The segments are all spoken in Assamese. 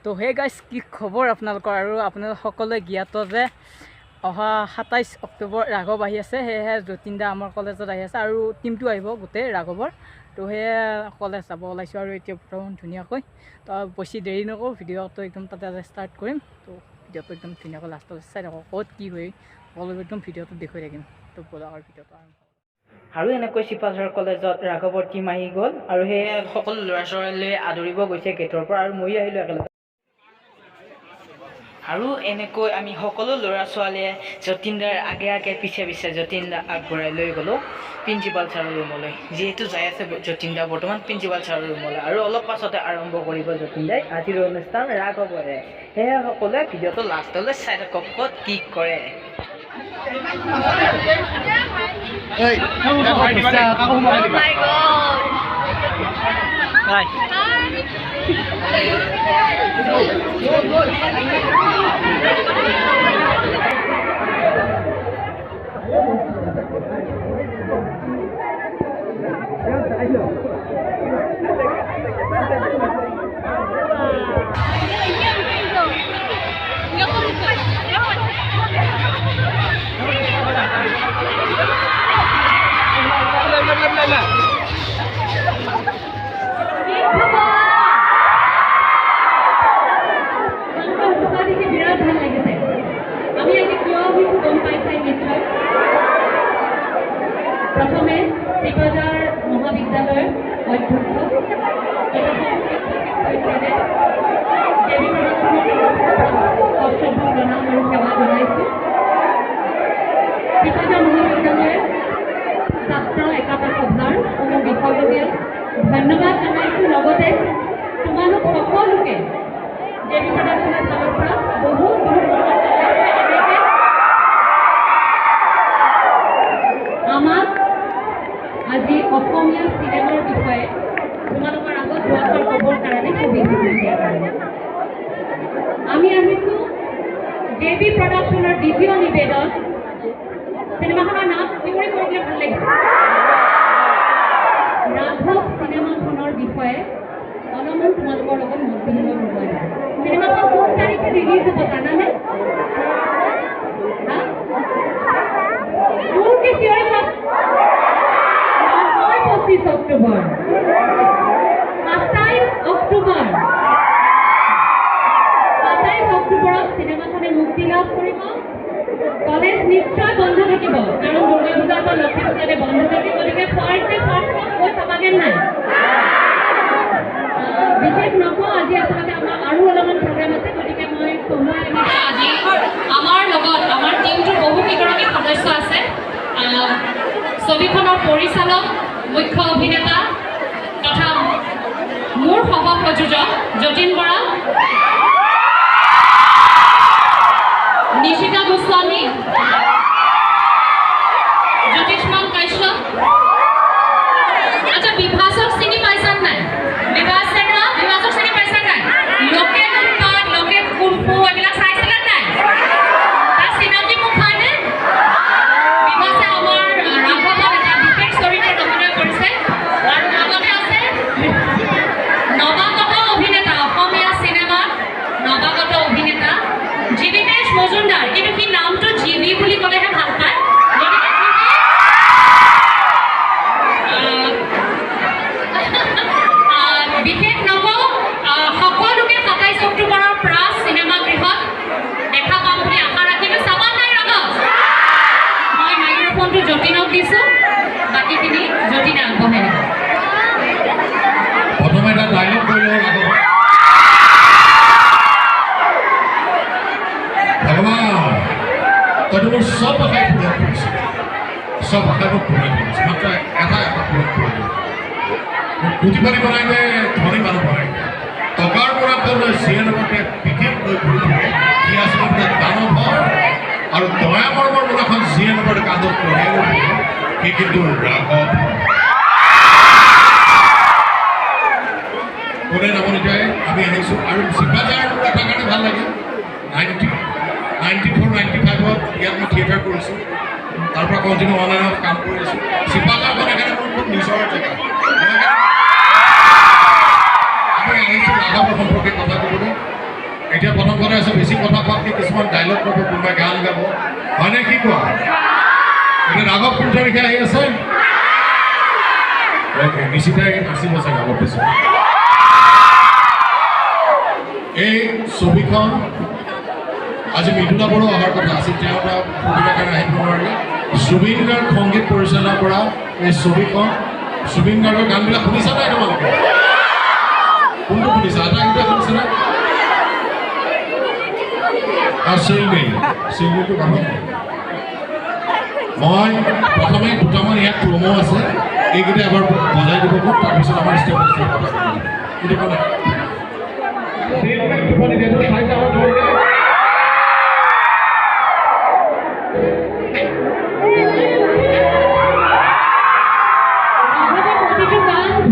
তো হে গাইজ, কি খবৰ আপোনালোকৰ? আৰু আপোনালোক সকলোৱে জ্ঞাত যে অহা 27 অক্টোবৰ ৰাঘৱ আহি আছে। সেয়েহে যতীন দা আমাৰ কলেজত আহি আছে আৰু টীমটো আহিব গোটেই ৰাঘৱৰ। তো সেয়ে কলেজ যাব ওলাইছোঁ আৰু এতিয়া বৰ্তমান ধুনীয়াকৈ। তো বেছি দেৰি নকৰোঁ, ভিডিঅ'টো একদম তাতে ষ্টাৰ্ট কৰিম। তো ভিডিঅ'টো একদম ধুনীয়াকৈ লাষ্টত চাই থাকক, ক'ত কি হৈ সকলো একদম ভিডিঅ'টো দেখুৱাই থাকিম। তো ব'লক আৰু ভিডিঅ'টো আৰম্ভ। আৰু এনেকৈ চিপাঝাৰ কলেজত ৰাঘৱৰ টীম আহি গ'ল আৰু সেয়ে সকলো ল'ৰা ছোৱালীয়ে আদৰিব গৈছে গেটৰ পৰা আৰু ময়ো আহিলোঁ একেলগে। আৰু এনেকৈ আমি সকলো ল'ৰা ছোৱালীয়ে যতীন দাৰ আগে আগে, পিছে পিছে যতীন দা আগবঢ়াই লৈ গ'লোঁ প্ৰিন্সিপাল ছাৰৰ ৰুমলৈ। যিহেতু যাই আছে যতীন দা বৰ্তমান প্ৰিন্সিপাল ছাৰৰ ৰুমলৈ আৰু অলপ পাছতে আৰম্ভ কৰিব যতীন দাই আজিৰ অনুষ্ঠান ৰাঘৱৰে। সেয়ে সকলোৱে ভিডিঅ'টো লাষ্টলৈ চাই থাকক, ক'ত কি কৰে। Oh my God. Hi. তোমালোকৰ উৎসাহ দেখি বিৰাট ভাল লাগিছে। আমি আজি কিয় আহিছোঁ গম পাইছাই নিশ্চয়। প্ৰথমে চিপাঝাৰ মহাবিদ্যালয়ৰ অধ্যক্ষ তথা সমূহ শিক্ষক শিক্ষয়িত্ৰীৰে দেৱী প্ৰডাকশ্যনৰ তৰফৰ পৰা সশ্ৰদ্ধ প্ৰণাম আৰু সেৱা জনাইছোঁ। চিপাঝাৰ মহাবিদ্যালয়ৰ ছাত্ৰ একতা সভাৰ সমূহ বিষয়ববীয়া, ধন্যবাদ জনাইছোঁ। লগতে তোমালোক সকলোকে জেবি প্ৰডাকশ্যনৰ ফালৰ পৰা বহুত বহুত মৰম জনাইছোঁ, এনেকৈ আমাক আজি অসমীয়া চিনেমাৰ বিষয়ে তোমালোকৰ আগত দুআষাৰ ক'বৰ কাৰণে সুবিধা কৰি দিয়াৰ কাৰণে। আমি আহিছোঁ জে বি প্ৰডাকশ্যনৰ দ্বিতীয় নিবেদন। চিনেমাখনৰ নাম চিঞৰি কৈ দিলে ভাল লাগিব। ৰাঘৱ চিনেমাখনৰ বিষয়ে অলপমান তোমালোকৰ লগত মত বিনিময় কৰিব আহিছোঁ। চিনেমাখন কোন তাৰিখে ৰিলিজ হ'ব জানানে? হা? জোৰকে চিঞৰি কোৱা। নহয়, 25 অক্টোবৰ, 27 অক্টোবৰ। 27 অক্টোবৰত চিনেমাখনে মুক্তি লাভ কৰিব। কলেজ নিশ্চয় বন্ধ থাকিব, কাৰণ দুৰ্গা পূজাৰ পৰা লক্ষী পূজালৈ বন্ধ থাকিব। গতিকে ফাৰ্ষ্ট ডে ফাৰ্ষ্ট শ্ব' গৈ চাবাগে নাই? বিশেষ নকওঁ। আজি আচলতে আমাৰ আৰু অলপমান প্ৰগ্ৰেম আছে, গতিকে মই চমুৱাই আনিছোঁ। আজি আমাৰ লগত আমাৰ টীমটোৰ বহুকেইগৰাকী সদস্য আছে। ছবিখনৰ পৰিচালক, মুখ্য অভিনেতা তথা মোৰ সহ প্ৰযোজক যতীন বৰা, নিশিতা গোস্বামী, জ্যোতিষ্মান কাশ্যপ। আচ্ছা, বিভাসক চিনি পাইছা নাই? বিভাস চেনা, বিভাসক চিনি পাইছা নাই? লোকেল উৎপাত, লোকেল কুম্ফু এইবিলাক চাইছিলা নাই? তাৰ চিনাকি মুখ হয়নে? বিভাসে আমাৰ ৰাঘৱত এটা বিশেষ চৰিত্ৰত অভিনয় কৰিছে। আৰু লগতে আছে নৱাগত অভিনেতা, অসমীয়া চিনেমাত নৱাগত অভিনেতা জীৱিতেশ মজুমদাৰ। কিন্তু সি নামটো জিভি বুলি ক'লেহে ভাল পায়, গতিকে জিভি। বিশেষ নকওঁ। সকলোকে 27 অক্টোবৰৰ পৰা চিনেমা গৃহত দেখা পাম বুলি আশা ৰাখিলোঁ। চাবা নাই ৰাঘৱ? মই মাইক্ৰফোনটো যতীনক দিছোঁ, বাকীখিনি যতীনে আগবঢ়াই দিব। প্ৰথমে এটা ডাইলগ কৈ লওঁ। ৰাঘৱ, ভগৱান, তইতো মোৰ চব আশাই পূৰণ কৰিছ, চব আশাই মোক পূৰণ কৰিছ, মাত্ৰ এটা এটা পূৰণ কৰি দিওঁ। মোক পুঁজিপাতি বনাই দে, ধনী মানুহ বনাই দে। টকাৰ পৰা তই যিয়ে লগতে পিঠিত লৈ ঘূৰি ফুৰে, সি আচলতে দানৱ হয় আৰু দয়া মৰমৰ মোনাখন যিয়ে লগতে কান্ধত কঢ়িয়াই লৈ ফুৰে, সি কিন্তু ৰাঘৱ হয়। কোনে নৱনীতাই আমি আহিছোঁ আৰু চিপাঝাৰ মোৰ এটা কাৰণে ভাল লাগে। 94, 95ত ইয়াত মই থিয়েটাৰ কৰিছোঁ, তাৰ পৰা কণ্টিনিউ অনলাইনত কাম কৰি আছোঁ। চিপাঝাৰখন সেইকাৰণে মোৰ খুব নিজৰ জেগা। আমি আহিছোঁ ৰাঘৱৰ সম্পৰ্কে কথা ক'বলৈ। বেছি কথা কোৱাতকৈ কিছুমান ডাইলগ ক'ব, কোনোবাই গান গাব, হয়নে কি কোৱা? এতিয়া ৰাঘৱ কোন তাৰিখে আহি আছে? অ'কে, নিশিতাই নাচিব চাগে অলপ পিছত। এই ছবিখন আজি মৃদুলা বড়ো অহাৰ কথা আছিল, তেওঁ এটা সুবিধাৰ কাৰণে আহিব নোৱাৰিলে। জুবিন গাৰ্গ সংগীত পৰিচালনা কৰা এই ছবিখন, জুবিন গাৰ্গৰ গানবিলাক শুনিছা নাই তোমালোকে? কোনটো শুনিছা? এটা কেইটা শুনিছা নাই? চিলমিল, চিলমিলটো গাব। মই প্ৰথমে দুটামান ইয়াত প্ৰমো আছে, এইকেইটা এবাৰ বজাই দিব মোক, তাৰপিছত আমাৰ ষ্টেপ কথা পাতিম। প্ৰতিটো গান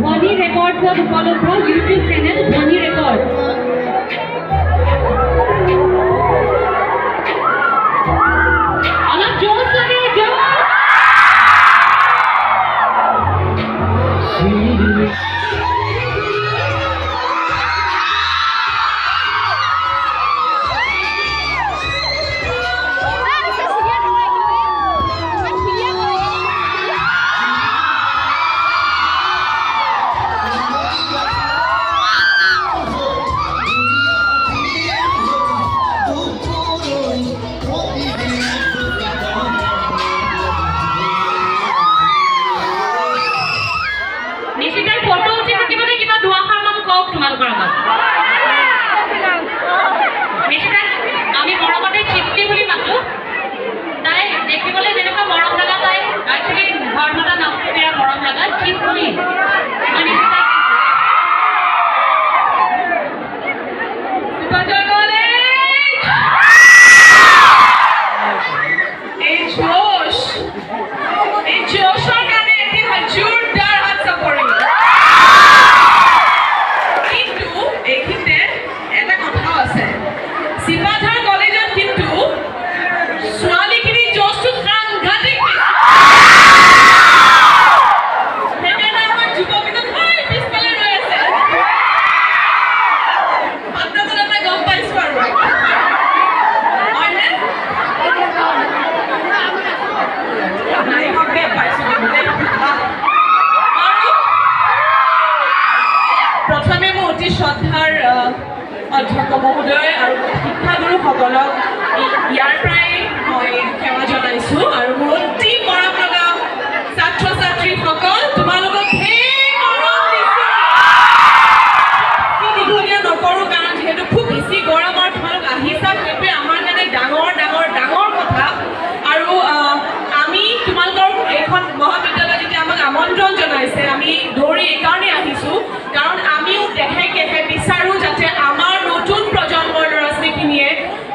ধ্বনি ৰেকৰ্ডছত উপলব্ধ, ইউটিউব চেনেল ধ্বনি ৰেকৰ্ড। অলপ জোচ লাগে, জোচ। নিশিতাৰ ফটো উঠি থাকিবনে কিবা দুআষাৰ মান কওক তোমালোকৰ আগত? নিশিতাক আমি মৰমতে চিপলি বুলি মাতো। তাই দেখিবলৈ যেনেকুৱা মৰম লগা, তাই একচুৱেলি ঘৰত মতা নামটো বিৰাট মৰম লগা, চিপলি। মই নিশিতাক চিপাঝাৰ কলেজ, এই জোশ, এই জোশৰ কাৰণে এটি জোৰদাৰ হাত চাপৰি। কিন্তু এইখিনিতে এটা কথাও আছে, চিপাঝাৰ কলেজত কিন্তু ছোৱালীখিনিৰ জোশটো সাংঘাতিক বেছি। সেইকাৰণে আমাৰ যুৱককেইজন হয় পিছফালে ৰৈ আছে। পাত্ৰজনৰ পৰা গম পাইছো আৰু, হয়নে? নাই, গম পাইছো কিন্তু দেই। বাৰু, প্ৰথমে মোৰ অতি শ্ৰদ্ধাৰ অধ্যক্ষ মহোদয় আৰু শিক্ষাগুৰুসকলক ইয়াৰ পৰাই মই সেৱা জনাইছোঁ। আৰু মোৰ অতি মৰম লগা ছাত্ৰ ছাত্ৰীসকল, তোমালোকক ধেৰ মৰম দিছোঁ। বেছি দীঘলীয়া নকৰোঁ, কাৰণ যিহেতু খুব বেছি গৰম আৰু তোমালোক আহিছা, সেইটোৱে আমাৰ কাৰণে ডাঙৰ ডাঙৰ ডাঙৰ কথা। আৰু আমি তোমালোকৰ এইখন মহাবিদ্যালয়ত যেতিয়া আমাক আমন্ত্ৰণ জনাইছে, আমি দৌৰি এইকাৰণেই আহিছোঁ, কাৰণ আমিও দেহে কেহে বিচাৰোঁ যাতে আমাৰ নতুন প্ৰজন্মৰ ল'ৰা ছোৱালীখিনিয়ে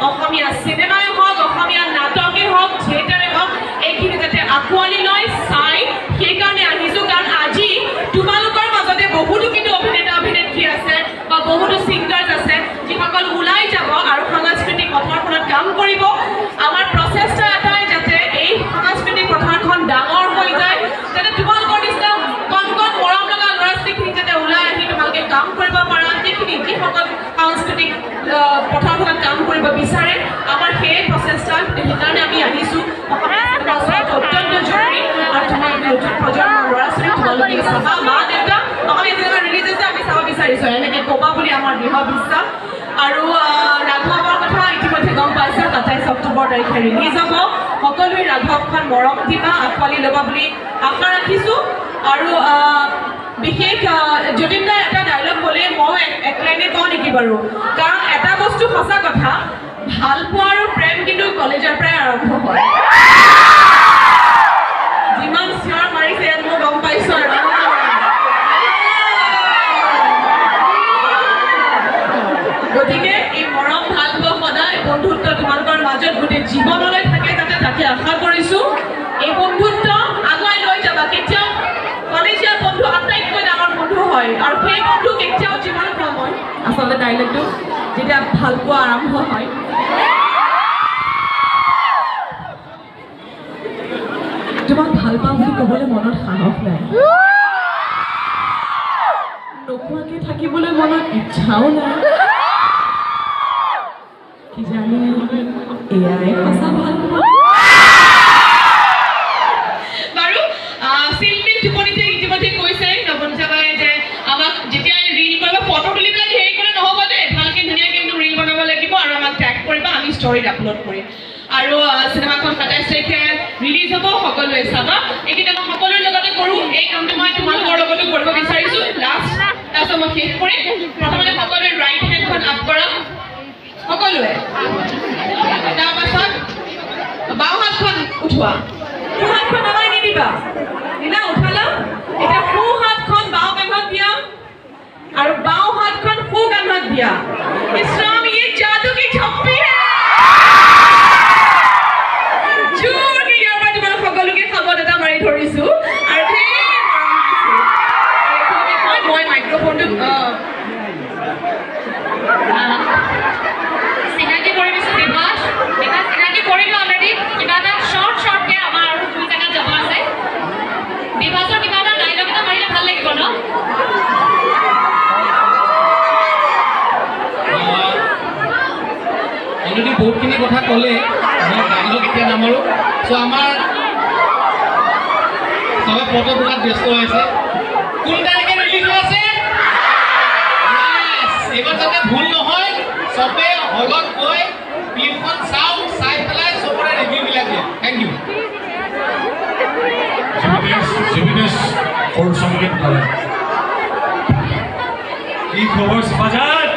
অসমীয়া চিনেমাই হওক, অসমীয়া নাটকেই হওক, থিয়েটাৰে হওক, এইখিনি যাতে আঁকোৱালি লয়, চাই, সেইকাৰণে আহিছোঁ। কাৰণ আজি তোমালোকৰ মাজতে বহুতো কিন্তু অভিনেতা অভিনেত্ৰী আছে বা বহুতো ছিংগাৰ্ছ আছে, যিসকল ওলাই যাব আৰু সাংস্কৃতিক পথাৰখনত কাম কৰিব। আমাৰ প্ৰচেষ্টা এটাই, যাতে এই সাংস্কৃতিক পথাৰখন ডাঙৰ হৈ যায়, যাতে তোমালোকৰ নিচিনা কণ কণ মৰম লগা ল'ৰা ছোৱালীখিনি যাতে ওলাই আহি তোমালোকে কাম কৰিব পাৰা। সেইখিনি যিসকল সাংস্কৃতিক পথাৰখনত কাম কৰিব বিচাৰে, আমাৰ সেই প্ৰচেষ্টা, সেইকাৰণে আমি আহিছোঁ। অসমীয়া চিনেমা চোৱাটো অত্যন্ত জৰুৰী। আৰু তোমালোকে নতুন প্ৰজন্মৰ ল'ৰা ছোৱালী, তোমালোকে চাবা, মা দেউতা, অসমীয়া চিনেমা ৰিলিজ হৈছে, আমি চাব বিচাৰিছোঁ, এনেকৈ ক'বা বুলি আমাৰ দৃঢ় বিশ্বাস। আৰু ৰাঘৱৰ কথা ইতিমধ্যে গম পাইছা, 27 অক্টোবৰ তাৰিখে ৰিলিজ হ'ব। সকলোৱে ৰাঘৱখন মৰম দিবা, আঁকোৱালি ল'বা বুলি আশা ৰাখিছোঁ। আৰু বিশেষ যতীন দাই এটা ডাইলগ ক'লে, ময়ো এক লাইনে কওঁ নেকি বাৰু? কাৰণ এটা বস্তু সঁচা কথা, ভাল পোৱা আৰু প্ৰেম কিন্তু কলেজৰ পৰাই আৰম্ভ হয়। যিমান চিঞৰ মাৰিছে ইয়াত মই গম পাইছোঁ আৰু। গতিকে এই মৰম ভাল পোৱা সদায় বন্ধুত্ব তোমালোকৰ মাজত গোটেই জীৱনলৈ থাকে যাতে, তাকে আশা কৰিছোঁ। এই বন্ধুত্ব আগুৱাই লৈ যাবা। কেতিয়াও কলেজীয়া বন্ধু আটাইতকৈ ডাঙৰ বন্ধু হয়, আৰু সেই বন্ধু কেতিয়াও জীৱনত নহয়। আচলতে ডাইলগটো যেতিয়া ভাল পোৱা আৰম্ভ হয়, তোমাক ভাল পাওঁ বুলি ক'বলৈ মনত সাহস নাই, নোকোৱাকে থাকিবলৈ মনত ইচ্ছাও নাই। কি এয়াই সঁচা ভাল পোৱা। বাৰু, চিলমিল টোপনিতে ইতিমধ্যে কৈছে নৱনীতাবাই যে আমাক যেতিয়াই ৰিল কৰিব, ফটো তুলি পেলাই হেৰি কৰিলে নহ'ব দেই, ভালকৈ ধুনীয়াকৈ একদম ৰিল বনাব লাগিব আৰু আমাক টেগ কৰিবা, আমি ষ্টৰীত আপলোড কৰিম। আৰু চিনেমাখন 27 তাৰিখে ৰিলিজ হ'ব, সকলোৱে চাবা। এইকেইটা মই সকলোৰে লগতে কৰোঁ, এই কামটো মই তোমালোকৰ লগতো কৰিব বিচাৰিছোঁ লাষ্ট, তাৰপিছত মই শেষ কৰিম। প্ৰথমতে সকলোৱে ৰাইট হেণ্ডখন আপ কৰা, সকলোৱে। তাৰপাছত বাওঁ হাতখন উঠোৱা, সোঁ হাতখন নমাই নিদিবা। দিলা, উঠালা। এতিয়া সোঁ হাতখন বাওঁ কান্ধত দিয়া আৰু বাওঁ হাতখন সোঁ কান্ধত দিয়া। ইছ ৰাম, ये जादू की झप्पी है। জোৰকে ইয়াৰ পৰা তোমালোক সকলোকে সাবট এটা মাৰি ধৰিছো আৰু ধেৰ মৰম দিছো। আৰু এইখিনিতে কয়, মই মাইক্ৰফোনটো চিনাকি কৰি দিছোঁ বিভাস। বিভাস চিনাকি কৰিলোঁ অলৰেডি। কিবা এটা শ্বৰ্ট শ্বৰ্টকৈ, আমাৰ আৰু দুই জেগাত যাব আছে। বিভাসৰ কিবা এটা ডাইলগ এটা মাৰিলে ভাল লাগিব ন? অলৰেডি বহুতখিনি কথা ক'লে, মই ডাইলগ এতিয়া নামাৰোঁ। চ' আমাৰ চবে ফটো তোলাত ব্যস্ত হৈ আছে। কোন তাৰিখে ৰিলিজ হৈ আছে? Yes, এইবাৰ যাতে ভুল নহয়, চবে হলত গৈ ফিল্মখন চাওক, চাই পেলাই চবৰে ৰিভিউবিলাক দিয়ক। Thank U. জীৱিনেশ সৰু সংগীত কৰে। কি খবৰ চিপাঝাৰ?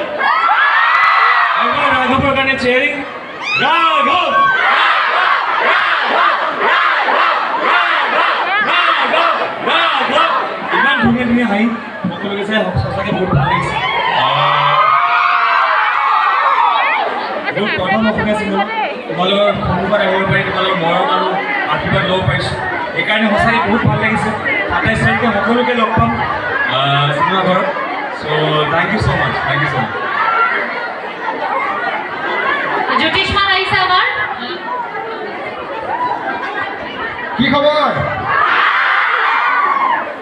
একবাৰ ৰাঘৱৰ কাৰণে চেয়াৰিং। ৰাঘৱ, ৰাঘৱ, ৰাঘৱ। ইমান ধুনীয়া ধুনীয়া হাঁহি সকলোকে চাই সঁচাকৈ বহুত ভাল লাগিছে। মোৰ প্ৰথম অসমীয়া চিনেমা, তোমালোকৰ সন্মুখত আহিব পাৰি, তোমালোকৰ মৰম আৰু আশীৰ্বাদ ল'ব পাৰিছোঁ, সেইকাৰণে সঁচাকৈ বহুত ভাল লাগিছে। 27 তাৰিখে সকলোকে লগ পাম চিনেমা ঘৰত। So thank you so much, thank you so much. Jyotishman আহিছে আমাৰ। কি খবৰ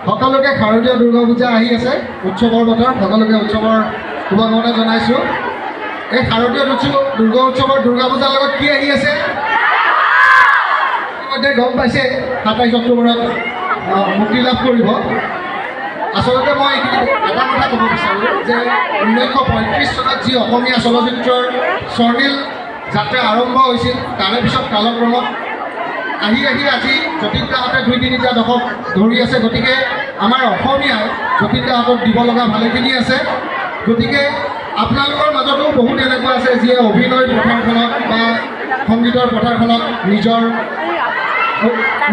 সকলোকে? শাৰদীয় দুৰ্গা পূজা আহি আছে, উৎসৱৰ বতৰ, সকলোকে উৎসৱৰ শুভকামনা জনাইছোঁ। এই শাৰদীয় দুৰ্গা উৎসৱৰ দুৰ্গা পূজাৰ লগত কি আহি আছে ইতিমধ্যে গম পাইছে, 27 অক্টোবৰত মুক্তি লাভ কৰিব। আচলতে মই এইখিনি এটা কথা ক'ব বিচাৰোঁ যে 1935 চনত যি অসমীয়া চলচ্চিত্ৰৰ স্বৰ্ণিল যাত্ৰা আৰম্ভ হৈছিল, তাৰে পিছত কালক্ৰমত আহি আহি আজি যতীন দাহঁতে দুই তিনিটা দশক ধৰি আছে। গতিকে আমাৰ অসমীয়াই যতীন দাহঁতক দিব লগা ভালেখিনি আছে। গতিকে আপোনালোকৰ মাজতো বহুত এনেকুৱা আছে যিয়ে অভিনয় পথাৰখনত বা সংগীতৰ পথাৰখনত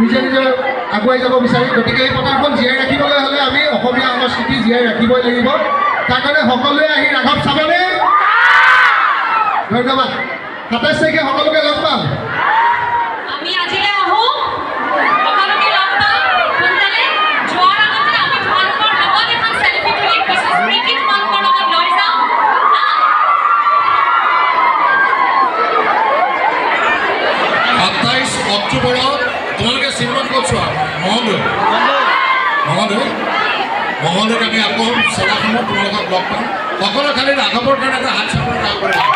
নিজে নিজে আগুৱাই যাব বিচাৰি। গতিকে এই পথাৰখন জীয়াই ৰাখিবলৈ হ'লে আমি অসমীয়া সংস্কৃতি জীয়াই ৰাখিবই লাগিব। তাৰ কাৰণে সকলোৱে আহি ৰাঘৱ চাবনে? ধন্যবাদ। 27 তাৰিখে সকলোকে লগ পাম। আমি আজিলৈ আহোঁ, সকলোকে লগ পাম সোনকালে। যোৱাৰ আগতে আমি তোমালোকৰ লগত এখন চেলফি তুলিম, কিছু স্মৃতি তোমালোকৰ লগত লৈ যাম। 27 অক্টোবৰত তোমালোকে চিনেমা ক'ত চোৱা? মঙলদৈ। মঙলদৈ, মঙলদৈত আমি আকৌ চেলাখনত তোমালোকক লগ পাম। সকলোৱে খালি ৰাঘৱৰ কাৰণে এটা হাত চাপৰি আগবঢ়াই।